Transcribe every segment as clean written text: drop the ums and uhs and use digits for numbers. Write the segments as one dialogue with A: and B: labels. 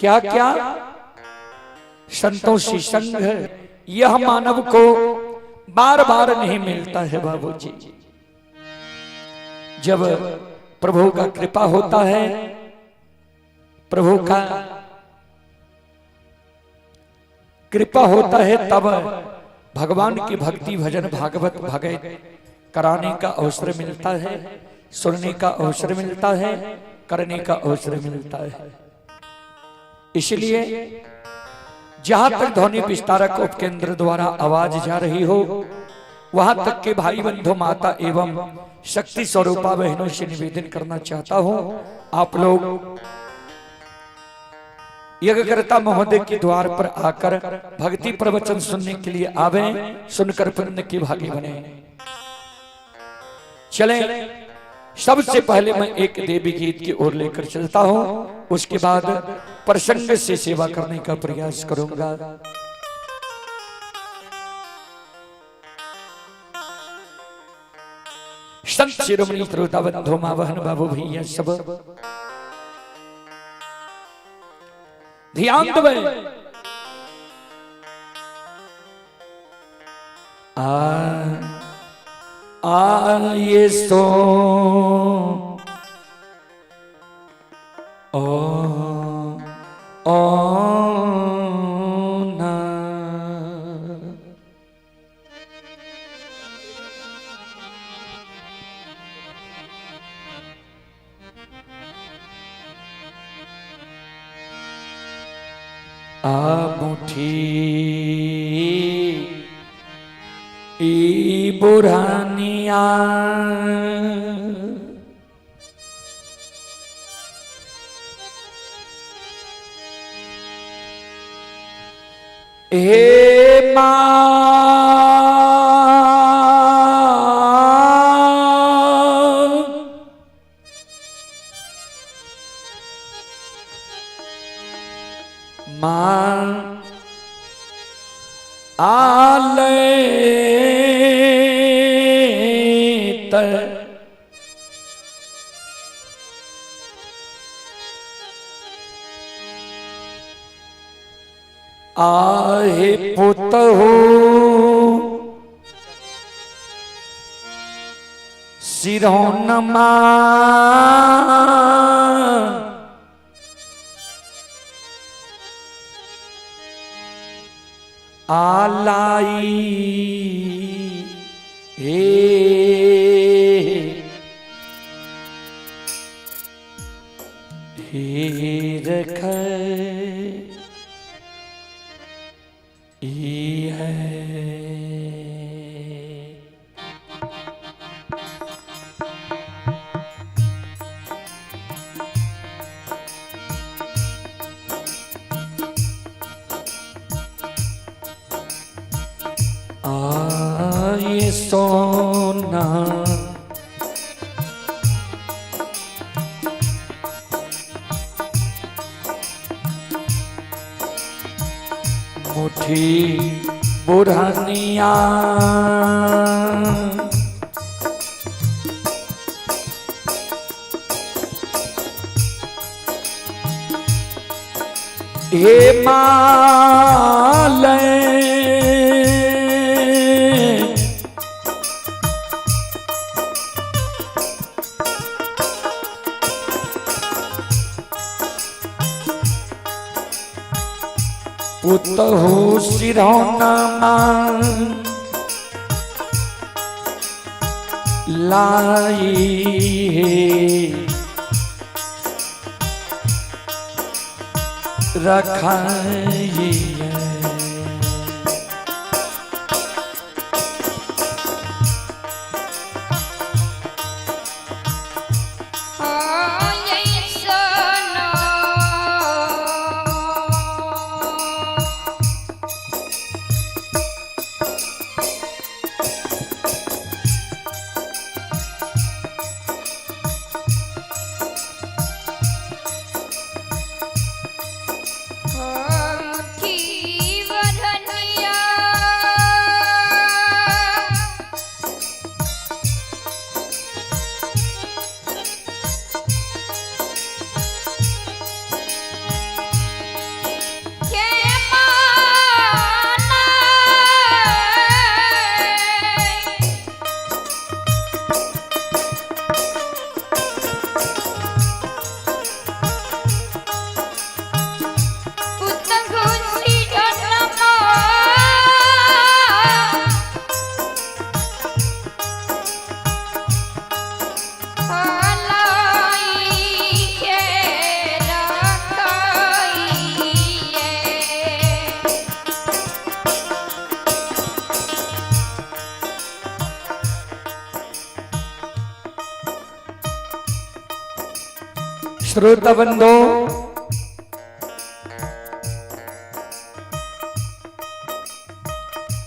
A: क्या क्या संतोषी संग, यह मानव को बार बार नहीं मिलता है बाबूजी। जब प्रभु का कृपा होता है, प्रभु का कृपा होता है, तब भगवान की भक्ति भजन भागवत भगत कराने का अवसर मिलता है, सुनने का अवसर मिलता है, करने का अवसर मिलता है। इसलिए जहां तक ध्वनि विस्तारक उपकेंद्र द्वारा आवाज जा रही हो, वहां तक के भाई बंधु माता एवं शक्ति स्वरूपा बहनों से निवेदन करना चाहता हूं, आप लोग यज्ञकर्ता महोदय के द्वार पर आकर भक्ति प्रवचन सुनने के लिए आवे, सुनकर पुण्य के भागी बने। चलें, सबसे पहले मैं एक देवी गीत की ओर लेकर चलता हूं, उसके बाद प्रसंग से सेवा करने का प्रयास करूंगा। संत शिरोमणि श्रोता बंधु मां बहन बाबू भैया सब ध्यान दे। आ आ ये सो ओ ओ ना आ मुठी ई बुरहानिया हे मां मां आले आहे पुत हो सिरोनमा आलाई हे रख है। आए सोना मुठी बुरहनिया हे माले पुत हो सिरौना लाई है रखाई है।
B: मुठी
A: श्रोता बंधो,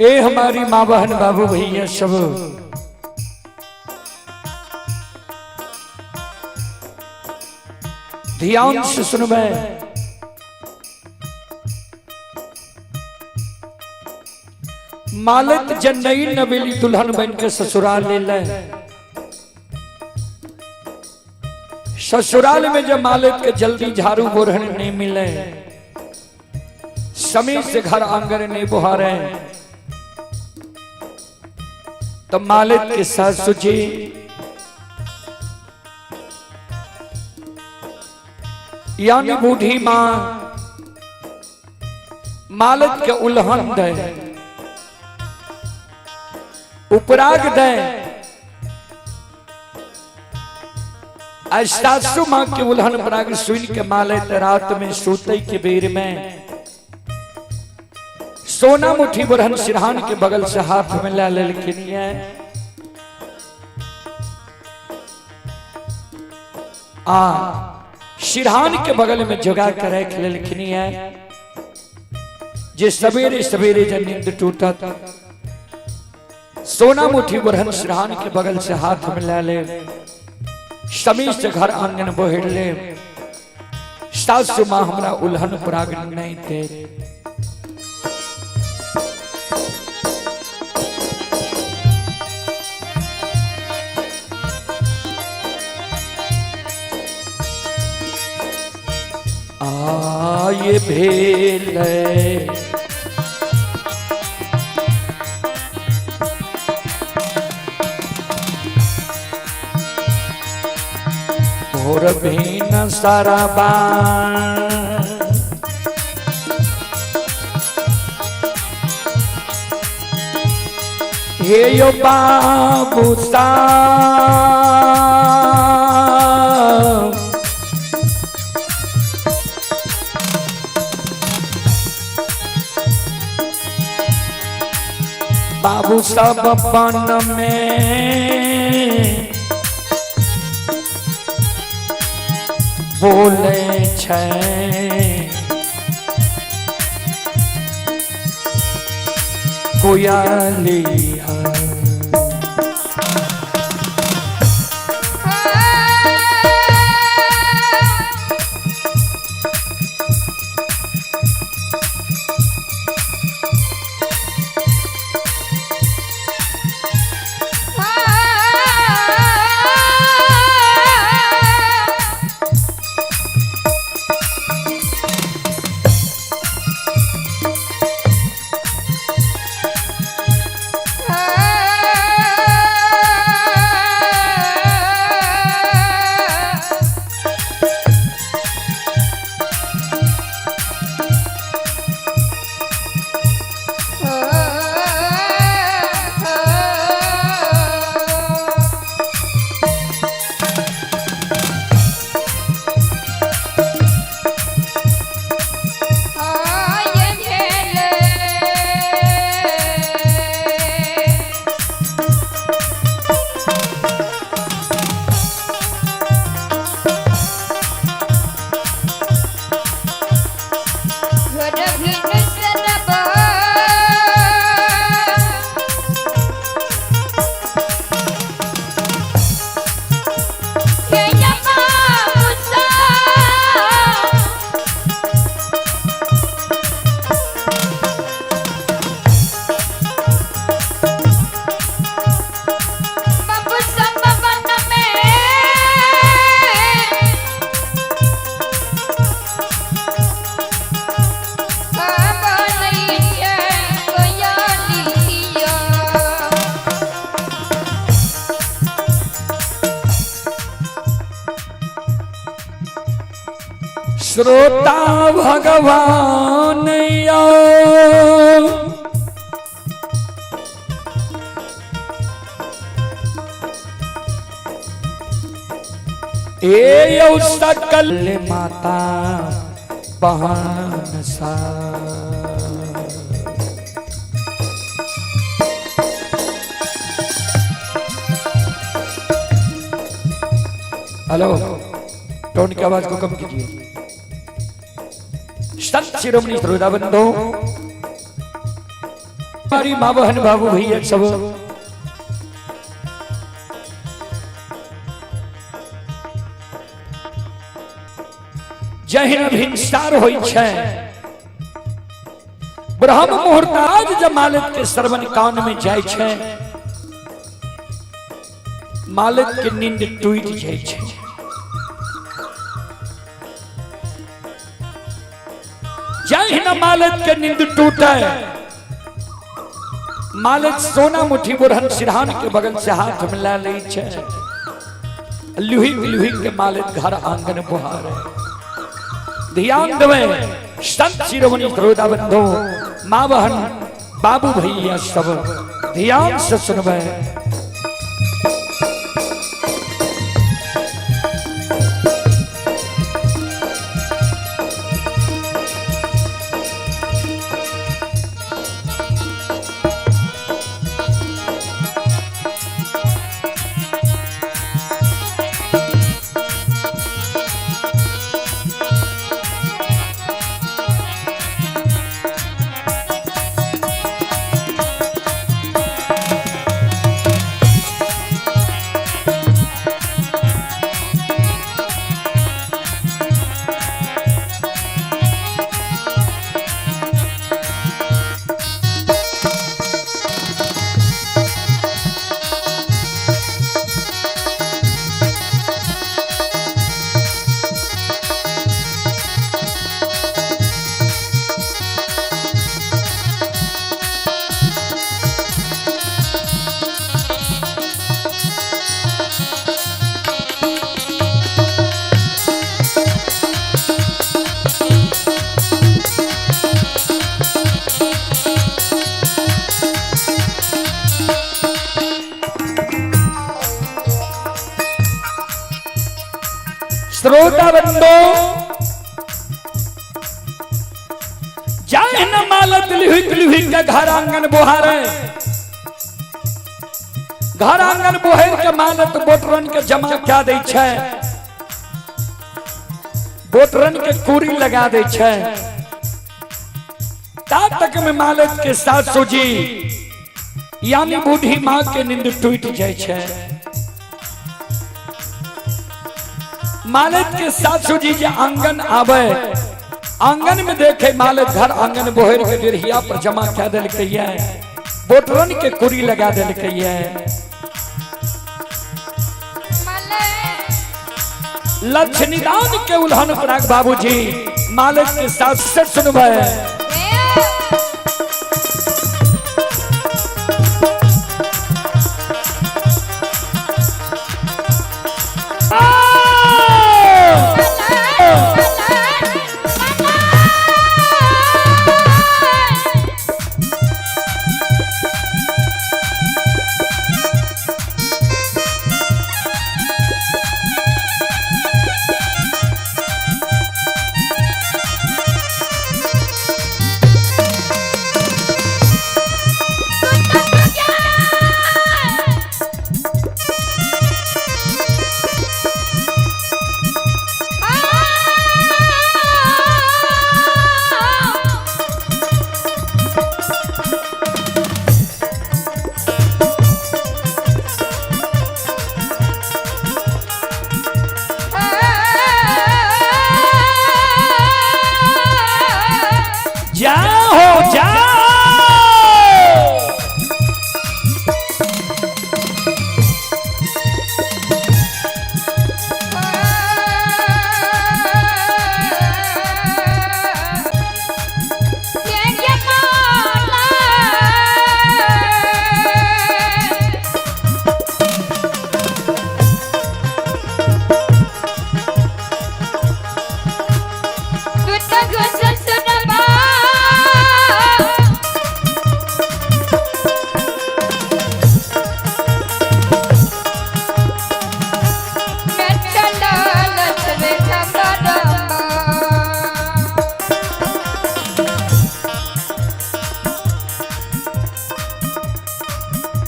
A: ए हमारी माँ बहन बाबू भैया सब, ध्यान से सुनबे। मालत जन्नई नवेली दुल्हन बन के ससुराल ले ले। ससुराल में जब मालत के जल्दी झाड़ू बोरहन नहीं मिले, समय से घर आंगन नहीं बुहारे, तो मालिक के सासू जी यानी बूढ़ी मां मालिक के उल्हन दे, उपराग दे। सासू मां के उल्हन पराग सुन के मालिक रात में सोते के बेर में सोना मुठी बुरहन सिरहान के बगल से हाथ में ला लेलखिन है। आ सिरहान के बगल में जोगा के रख लेलखिन है। जे सवेरे सवेरे जब नींद टूटत सोना मुठी बुरहन सिरहान के बगल से हाथ में ला ले, समीर से घर आंगन बहिर ले। सासू मां हमरा उल्हन पराग नहीं दे। आये भेल भोर भीन सरबा, हे यो बाबू सा बाबू सब पन में बोले छै। कोयलिया श्रोता भगवान ए यौ सकल माता बहन सा। हेलो। टोन की आवाज को कम कीजिए। संत शिरोमणि श्रोता बंधु, हमारी माँ बहन बाबू भैया सब, जहिना भिनसार होइ छै, ब्रह्म मुहूर्त आज जब मालिक के श्रवण कान में जाय छै, मालिक के नींद टूट जाय छै। जहिना मालिक के नींद टूटे, मालिक सोना मुठी बुरहन सिरहान के बगल से हाथ मिला लै छै, लुही लुही के मालिक घर आंगन बुहारे। ध्यान देवे संत शिरोमणि श्रोता बंधु, माँ बहन बाबू भैया सब ध्यान से सुनबे। श्रोता बंधो, जाए न मालत लिहुक लिहुक के घर आंगन बोहारे, घर आंगन बोहर के मालत बोटरन के जमा क्या दै छै, बोटरन के कुरी लगा दै छै। ता तक में मालत के सासू जी यानी बूढ़ी माँ के नींद टूट जाय छै। मालिक के सासू जी जे आंगन आवे, आंगन में देखे मालिक घर आंगन बोहर के डेढ़िया पर जमा कह देलकै ये, बोटरन के कुरी लगा देलकै ये। लक्ष्मीदान के उल्हन पराग बाबूजी मालिक के सास से सुनबे।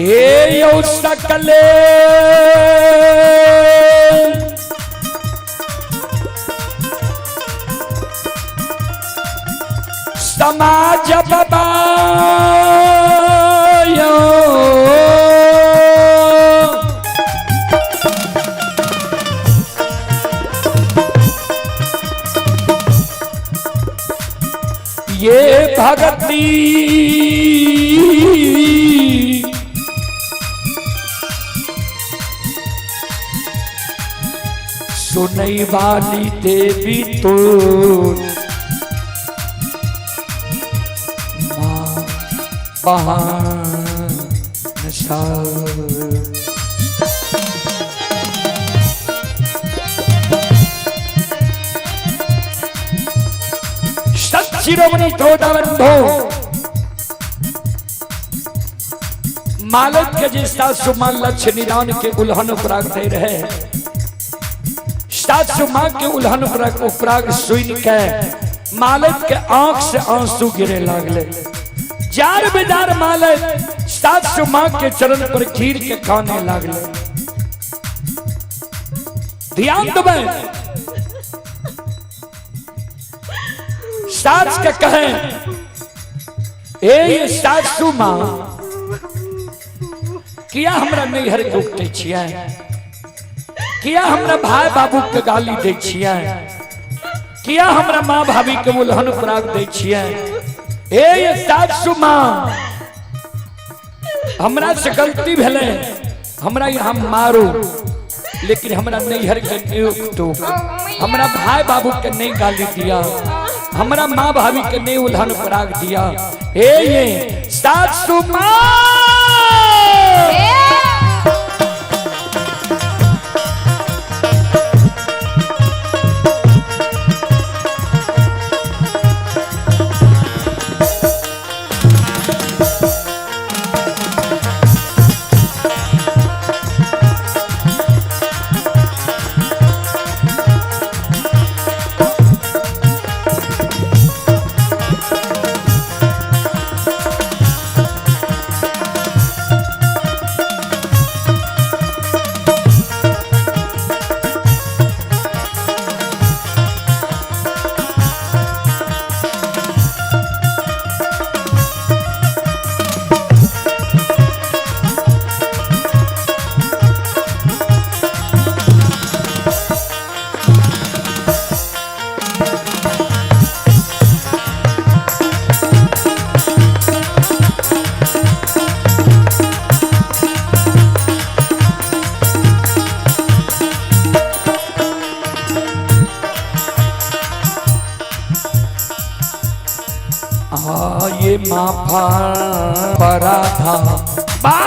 A: हे यो सकले समाज बबायो। ये भगती सुनई वाली देवी तो माँ बहान सा। शिरोमणि त्रोटाबंधो मालक के जे सासु माँ लक्ष्य निदान के उल्हन उपराग दे रहे, सासु माँ के उल्हन उपराग उपराग सुन के मालक के आंख से आंसू गिरे लागले। जार बेदार मालक सासु माँ के चरण पर गिर के खाने लागले। ध्यान देबै, सास के कहे, ए ये सासू माँ, किया हमरा नैहर के उठे छियै, किया हमरा भाई बाबू के गाली दै छियै, किया हमरा माँ भाभी के उल्हन पराग दै छियै? ए ये सासू माँ, हमरा से गलती भेलै, हमरा यहाँ मारू, लेकिन हमरा नैहर के नहीं उठो, हमरा भाई बाबू के नहीं गाली दिया, हमरा माँ भाभी के नहीं उल्हन पराग दिया। ए ये सासू माँ। ये माफा पराधा बा।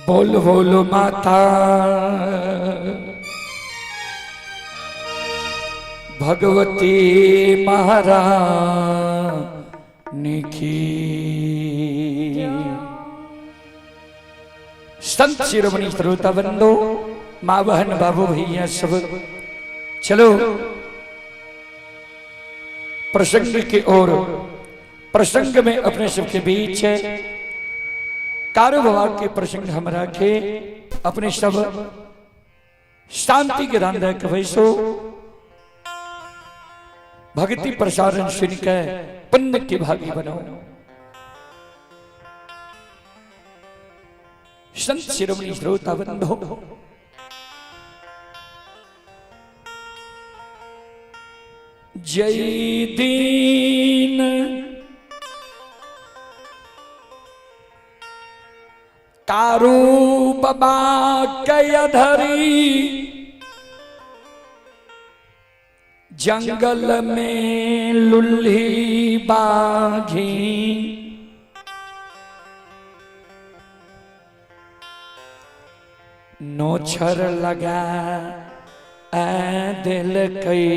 A: बोल बोलो माता भगवती महारानी की। संत शिरोमणि श्रोता बंधु, माँ बहन बाबू भैया सब, चलो प्रसंग की ओर। प्रसंग में अपने सबके बीच कारोबार के प्रसंग हम रखे। अपने सब शांति के दान दे वैसो भक्ति प्रसारण सुन के पुण्य के भागी बनो। संत शिरोमणि श्रोता बंधु, जय दीन कारू बाबा कयधरी जंगल में लुल्ही बाघी नोछर लगा दिल कई।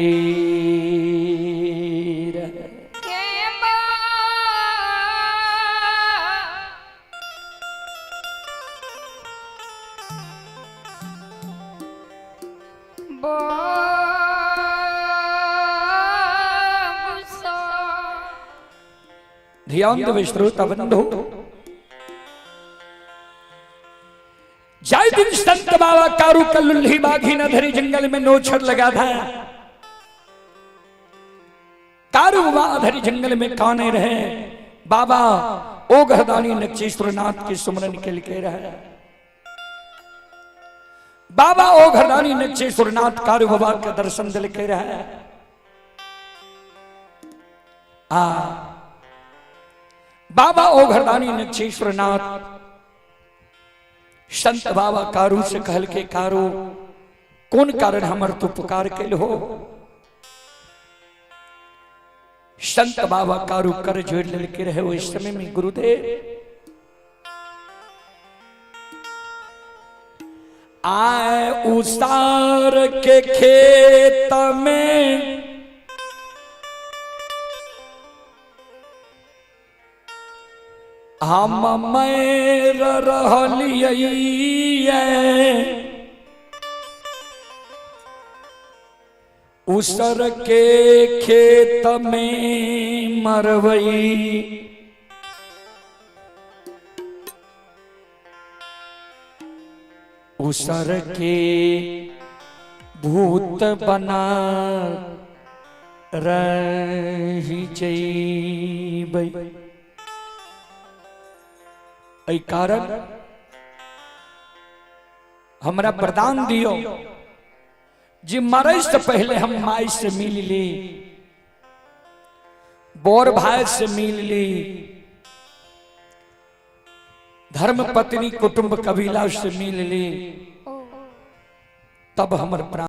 A: ध्यान देवे श्रोता बंधु, जय दिन संत बाबा कारू कल्लुल्ही बाघी न धरी जंगल में नोछर लगा था। कारू बाबा धरी जंगल में काने रहे। बाबा ओ गहदानी नक्षेश्वर नाथ के सुमरन के लिए रहे। बाबा ओ घरदानी नक्षेश्वर नाथ कारू बाबा के दर्शन दिल के रहे। आ बाबा ओ घरदानी नक्षेश्वर नाथ संत बाबा कारू से कहल के, कारू कौन कारण हमर तू पुकार के हो? संत बाबा कारू कर जोड़ के रहे उस समय में, गुरुदेव आए उसार के खेत में हम मैर रहलियै, उसर के खेत में मरवई। उसर के भूत बना रही जइबै। एहि कारण हमरा वरदान दियो जे मरे से पहले हम माई से मिल ली, बोर भाई से मिल ली, धर्म पत्नी कुटुंब कबीला से मिल ली, तब हमर प्राण।